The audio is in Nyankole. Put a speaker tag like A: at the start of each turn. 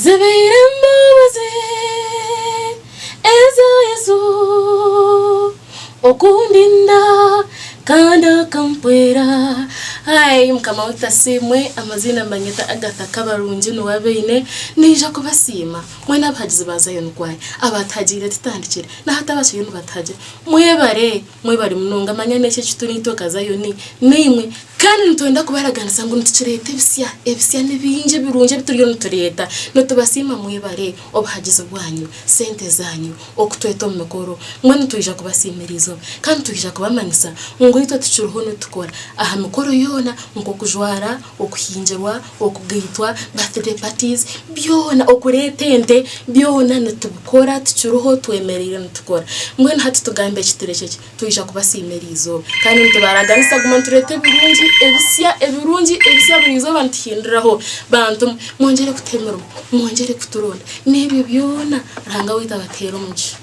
A: Zibaire embabazi eza Yesu okundinda kandi akampwera. Ai Mukama waitu asiimwe, amaziina mbanyeta Agatha Kabarungi niwe abaine, naija kubasiima mwena abahagizi ba Zion Choir abaatuhagiire tutandikire na hati abakiriyo nibatuhagira. Mwebare, mwebare munonga manya n'eki eki turi itwe nka Zion naimwe Kandi nitwenda kubaraganisa ngu nitukireeta ebisya, ebisya ni bingi ebirungi ebi turiyo nitureeta. Nitubasiima mwebare obuhagizi bwanyu, sente zaanyu, okutweta omu mikoro. Mbwenu nitwija kubasiima eriizooba kandi nitwija kubamanyisa ngu itwe tukiriho nitukora aha mikoro yoona nk'okujwara, okuhingirwa, okugaitwa, birthday parties, byona, okureeta ente, byona nitubikora tukiriho twemereire nitukora. Mbwenu hati tugambe ki turekye ki? Twija kubasiima eri izooba kandi nitubaraganisa kuguma nitureeta ebirungi ebisya, ebirungi ebisya buri izooba nituhinduraho. Bantu mwe, mwongyere kuta emirimo, mwongyere kuturonda, n'ebyo byona Ruhanga waitu abateere omugisha.